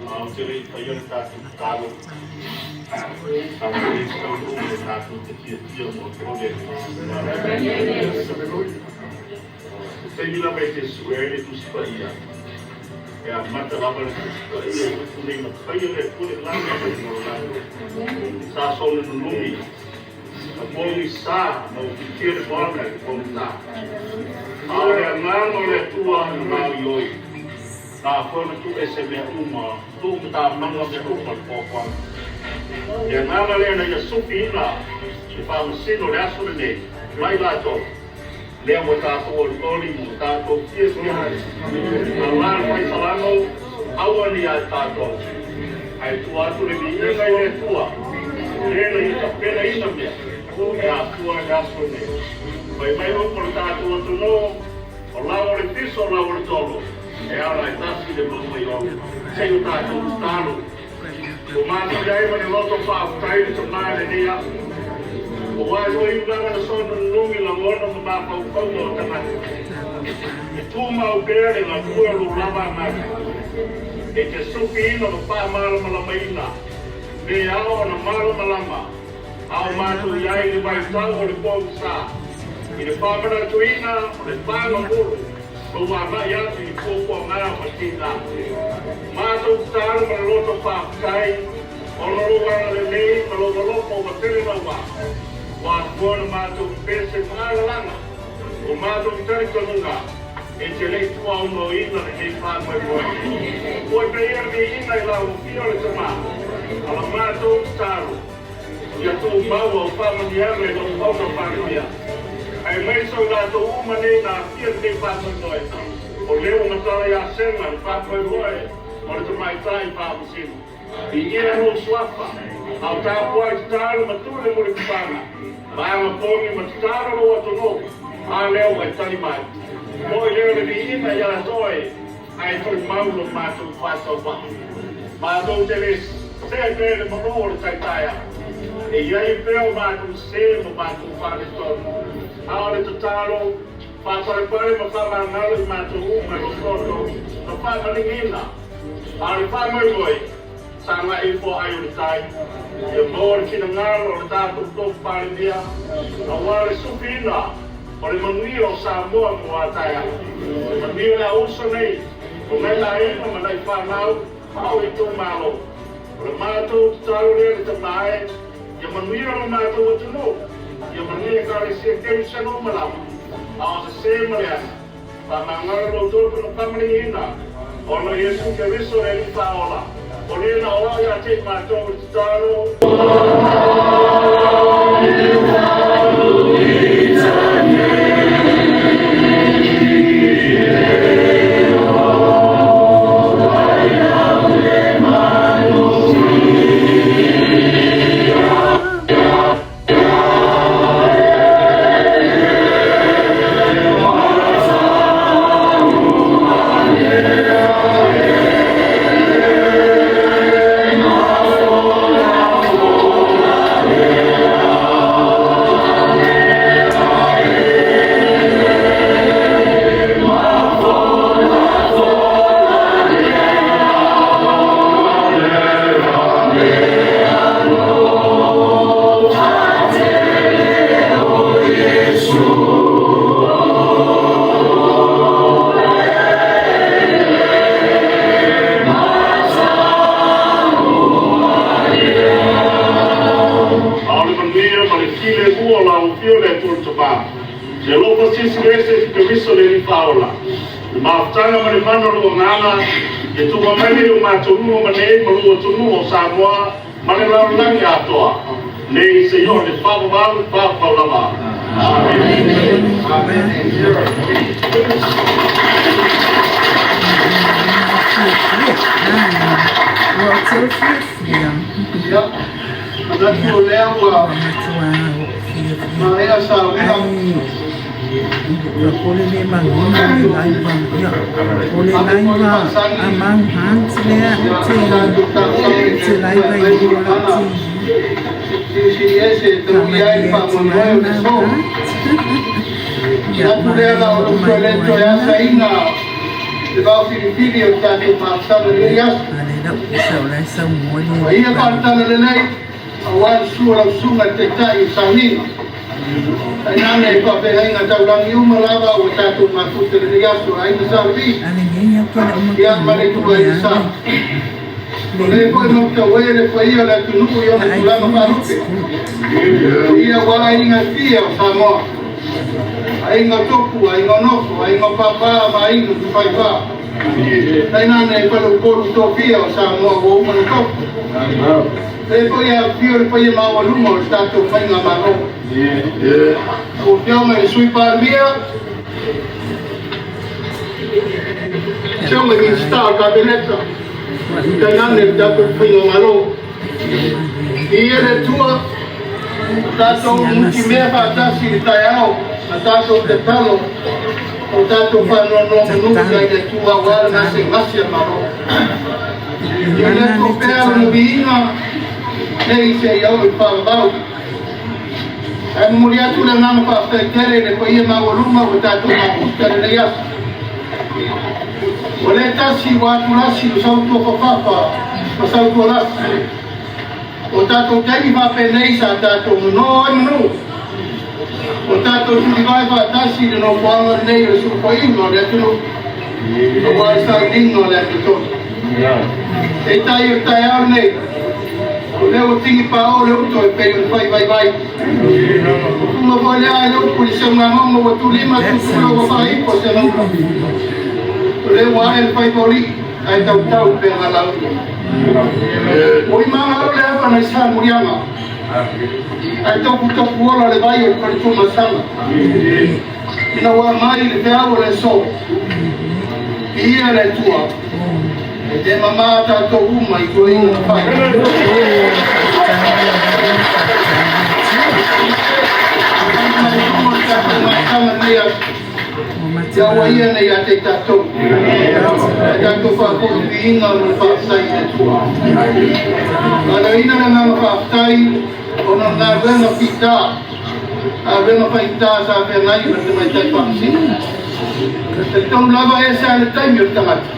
Ae ou te le i faia le tatou tatalo, agalelei taunuu le tatou te fiafia mo le Atua. O taimi lava e te sue ai le Tusi Paia, e amata lava le Tusi Paia i upu nei na faia le Atua le lagi ma le lalolagi. Sa sona nunumi, na pogisa na ufitia le moana i le pogisa. A o le agaga o le Atua na maoioi. Na afua ona tuuese mea uma, tuumatamaga mea uma le puapuaga. Le agaga lea na ia sufiina le faamasino le aso lenei mai latou, lea ua tatou olioli ma ua tatou fiafia ai. A la le faisalamo, aua ne i ia tatou, ae tuu atu le viiga i le Atua, le na ia tapenaina mea e afua i le aso lenei. Fai mai upu o le tatou atunuu, o lau o le fiso, o lau o le tolo, e ala e tasi le mau mai ola. Se i o tatou tatalo. Ua matou i ai ma le loto faafetai le Tama i lenei aso. Aua e oi ulaga na sona nunumi lagona ma mafaufauga o tagata. E tumau pea le galue o lou lava agaga. E te sufiina ma faamalamalamaina me ao ona malamalama a o matou i ai i le vaitau o le pogisa i le faamanatuina o le paga mulu lou agai atu i puapuaga ma tiga. Matou tatalo ma le loto faafetai ona lou agalelei ma lou alofa ua tele naua. Ua afua ona matou pepese ma alalaga. O matou talitonuga e te le i tuuaunoaina lenei faamoemoe. Ua peia le viiga i lau afio le Tama. A la matou tatalo. Ia tumau au faamanuiaga i lau auauna Palemia. Ae mai sau latou uma nei na afia lenei faamoemoe. O lea ua matala ia sega le faamoemoe o le tamaitai faamasino. Viia lou suafa, a o tapuai tatalo ma tule mo le papaga. Ma agapogi ma tatalo lou atunuu, a lea ua e tali mai. Foi lea o le viiga ia toe, ae tumau lo matou faatauvaa. Matou te le se pe le manu o le taitaia. E iai pea o matou se ma matou faaletonu. A o le tatalo, faapalepale ma faamagalo i matou uma i lo toto, ma faamalingina. A o le faamoemoe, sagai ifo ai o le tai. Ia maua le finagalo o le tatou tofu Palemia, aua le sufiina o le manuia o Samoa mo a taeao. Manuia le auuso nei, o nai aiga ma nai fanau, ma o itumalo. O le matou tatalo lea le Tama e, ia manuia lo matou atunuu, ia manuia Ekalesia Kerisiano uma lava, a o se se ma le aga. Faamagalo lou toto na faamanuiaina, ona o Iesu Keriso le Alii Faaola, o le na oa ia te i matou i le tatalo. A o le manuia ma le filemu o lau afio le Atua le Tama. Le alofa silisili ese i Keriso le Alii Faaola. Le mafutaga ma le mana o lou agaga, ia tufa mai nei o matou uma ma nei ma lou atunuu o Samoa ma le lalolagi atoa. Nei seia oo i le faavavau faavavau lava. Amene. Amen. te o fiafia. Ia, manatu o lea ua Ua matua ou fiafia. maea sauiga. Ai, o le le manino le laiva. Ia, o le Ave foi laiva faasagi a Mang Hans lea ia tatou talosaga e i te le Atua laiva e i fai luga o lau mana TV. silisili ese e taulia ai le Faamalie atu faamoemoe ai o le Mang aso. Hans. Ia, Manatu ma lea le la o oo lou mai toe le toe moaina. asaina le vaofilifili o le tatou mafutaga i lenei aso. A le lau pisa o la e saunoa le Paia alii faaletala lelei aua le susu o lau susuga i le Taitai o Sauniga. Tainane i faafeagaiga taulagi uma lava ua tatou mafuta i lenei aso, Aiga Sa Levi, A lenei au ke le uma ia ma kinoa le po o le Ituaiga a Sa. le O le lea foi nu'u. mautau e le paia o le atunuu i ona I tulaga think faalupe. it's good. Ia ua aiga e fia o Samoa, aiga o Topu, aiga o Nofo, aiga o Papa ma aiga o Tufaifa. Tainane e faleupolu tofia o Samoa ua uma ona tofu. Lea foi afifio le paia maualuga o le tatou faigamalo. Lau Afioga i le Sui Palemia, afioga i Talofa Minisita e. o le Kapeneta, Ua iu tainane le foi tatou faigamalo. Viia le Atua, tatou siama nutimea faatasi i le sili taeao ma tatou tatalo o tatou ia faanonomanu i tatalo ai le Atua aua le tatalo gasegase a le Malo. e Ia le mana Atua le pea lona tatalo viiga nei seia oo i le faavavau. Ae momoli atu le agaga faafetai tele i le paia maualuga ua tatou mafuta i lenei aso. Ua le tasi ua atulasi o sautuafafafa ma sautualasi. O tatou taimi faapenei sa tatou nono ai manu. O tatou tulivae faatasi i le nofoaga lenei o le sulufaiga o le atunuu aua le sailiga o le amiotonu. Peitai o le taeao lenei, o lea ua tigi paoo le uto e pei o le fai vaivai. O tuga foi lea e le upu i le seugagogo ua tulima That tutula ua sounds good. faaipo se gaula. O lea ua ae le faifoli ae tautau pea lauia. O i maga o le afa nai sa muliaga. Ae topu ola le vai o le faletumasaga. Ina ua mai le feau o le aso. Viia le Atua. Oh, E te mamā tatou uma i tuaiga na fai. oh, faafetai le Alii, faafetai le Atua. Mai luma o le tatou mafutaga lenei aso. Ua Ia matua ua ia nei ia te i tatou. E tatou faafoi viiga ma le faafetai i le Atua. Valaauina le agaga faafetai ona o galuega fita, galuega faigata sa feagai ma le tamaitai faamasino. Talitonu lava e ese lava le taimi o le tagata,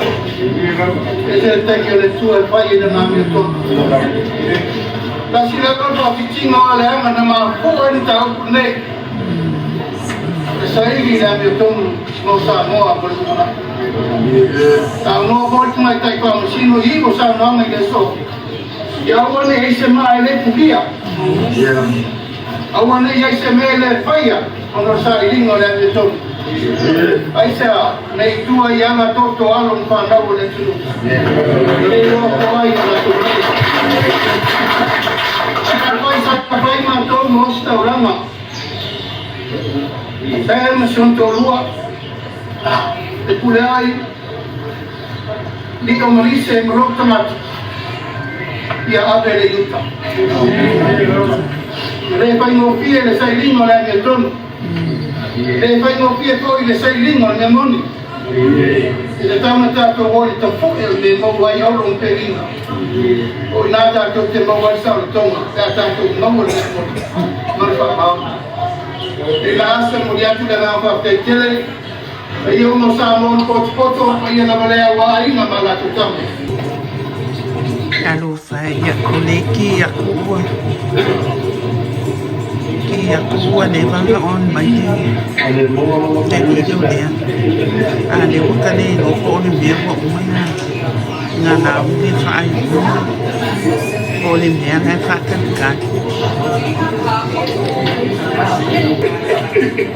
ese le taimi o le Atua e fai ai lana amiotonu. Tasi lava le faafitiga o aleaga na mafua ai le mataupu lenei, e saili i le amiotonu mo Samoa mo le lumanai. Saunoa foi le tamaitai faamasino i iu o saunoaga i le aso, ia aua ne i ai se maa e le pulia, aua ne i ai se mea e le faia ona o le sailiga o le amiotonu. Aisea, ne i tua i aga toto alo ma fanau o le atunuu, e le iloa po o ai o latou paia. Afai sa fai matou ma ositaulaga, sa e ma si ona toalua, e pule ai, lio ma lise ma lou tagata, ia ave le i uta. E le faigofie le sailiga o le amiotonu, e le faigofie foi le sailiga o le mea moni. E tatau ona tatou o i le tafoe o le mea e maua ai auro ma pelina. O i ina tatou te maua ai le saolotoga pe a tatou maua le mea moni ma le faamaoni. E la aso e momoli atu le agaga faafetai tele, paia uma o Samoa na potopoto, paia lava lea aua aiga ma latou tama. Talofa e, ia o le ki aku ua ki aku ua leva ona on mai le le video lea. A le ua ka le iloa po o le mea ua uma na na lau le faaiuga po o le mea la e faatalikali.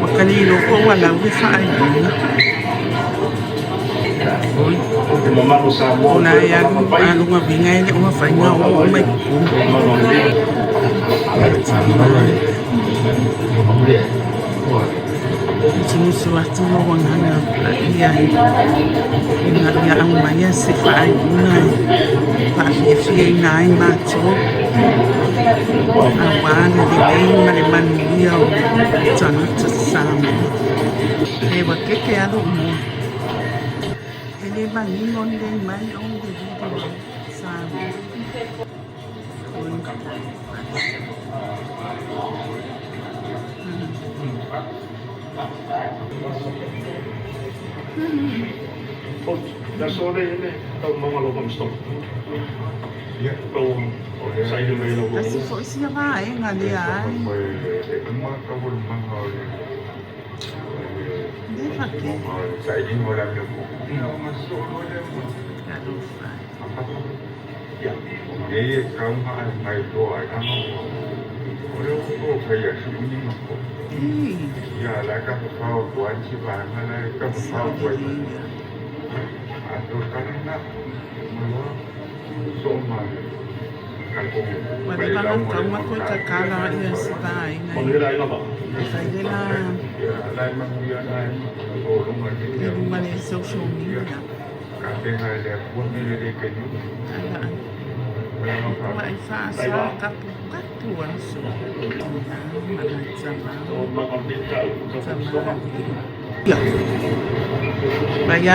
Ua ka le iloa po ua lau le faaiuga. Oi, o la e alu aluga viga e le o mafai ona oo mai totonu. Musumusu atu lou agaga paia ina ia aumaia se faaiuga e faafiafiaina ai matou aua le lelei ma le manuia o tagata Samoa. E ua keke lava lou moa. E le manino lelei mai on the video Samoa. Tasi foi sia vaega lea ai. Leva ke. Talofa. Ei. Saolelega. Ua leva ona tau atu e tatala ia si vaega e fai le la i luga le social media. Ua e faasa kapukatu aso. Tina ma nai tama. Tama Ia. Vai a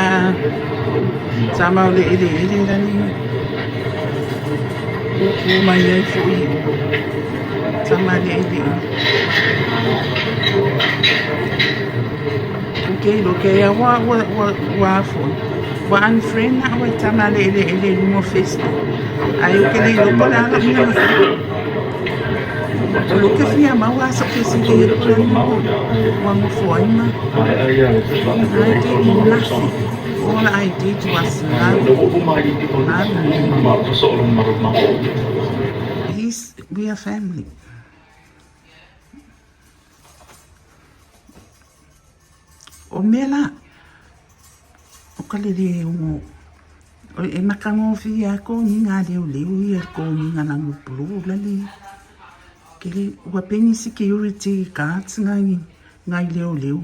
tama o le eleele lani. Kūkū mai ai foi tama le eleele. Okay, lo ke ia ua ua ua ua foi. Ua unfriend na ua tama le eleele i luga o Facebook. Ai o ke le iloa po o le a lau mea na fai. O lo ke fia mau a so ke sili e ko le ua nofo ai ma. I did nothing. All I did was love. Love. He's, we are family. O mea la, o ka lele o e makagofie a kogiga a leoleo ia i kogiga lago pulu lale. Kele ua peni security guards ngai ngai leoleo.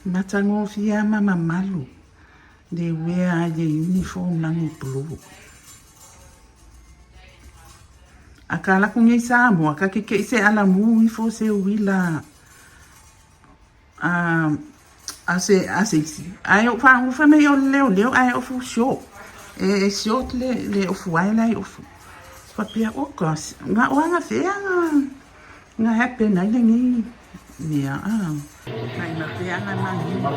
Matagofie a ma mamalu le wear ai le uniform lago pulu. Akā laku nei Samoa, ka kekeʻi se alamu ifo se uila a a se a se isi. Ae o faagufa mei o le leoleo ae ofu short. E, e short le, le ofu ae lai ofu. Faapea, oh gosh, nga o anga fea nga, nga happen ai lenei mea a. Mai ma pea nga manino.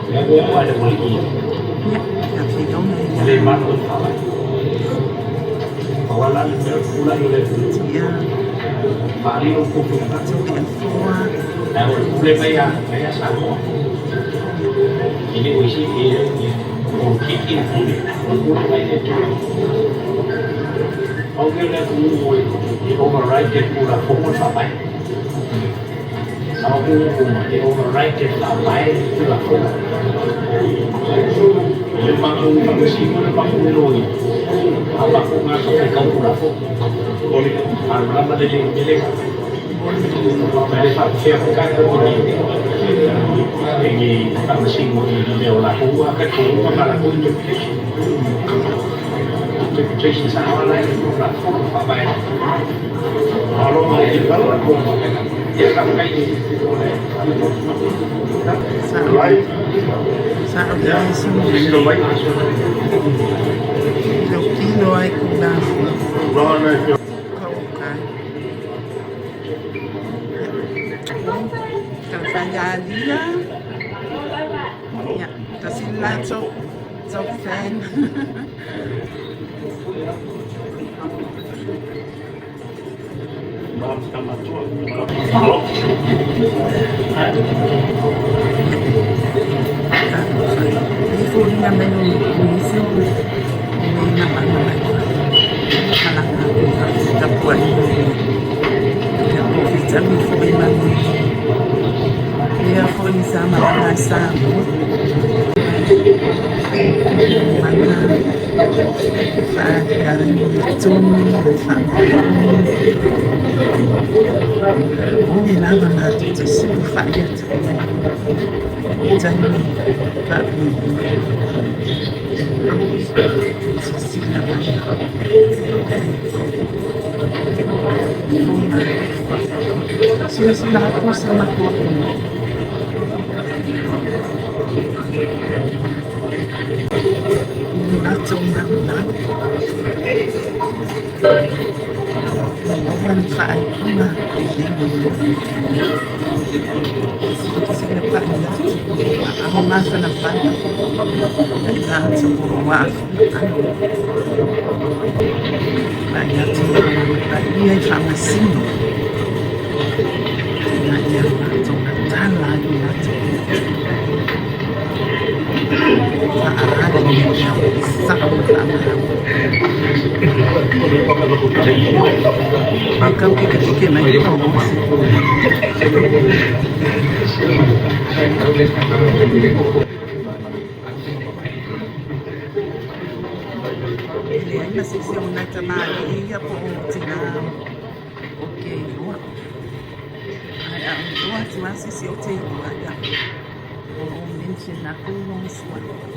Ia, ia Fiona ia. Ia. Toleafoa. Sao le isi mea. Kilokilo ai ku lafoa. Kaukai. Tafaialia. Ia, tasi le la top, top fan. E foliga mai o nisi o mea na mana mai malaga atu i tapuaiga o fetami foi ma lea foi sa malaga ai Samoa mana faaalia ai tonu le faamoemoe. O lava matou te sulu fa'i atu i ai i taimi fa'apuipui. Silasila mai silasila atu o se matou atunuu. I le latou naunau e maua ni faaiuga lelei mo Silasila pa'i atu aao mafanafana i latou o lo o aafia ai. Vaai atu i le paia i Faamasino ina ia latou matala ai o latou faaali le mea sao ma faamaoni. E tau kekekeke mai le tauosi. E leai ma se isi o nai tamalii ia po o tinā o ke iloa. Ae a ou iloa atu lava se isi ou te iloa, ia, o lo o mention atu lona suafa.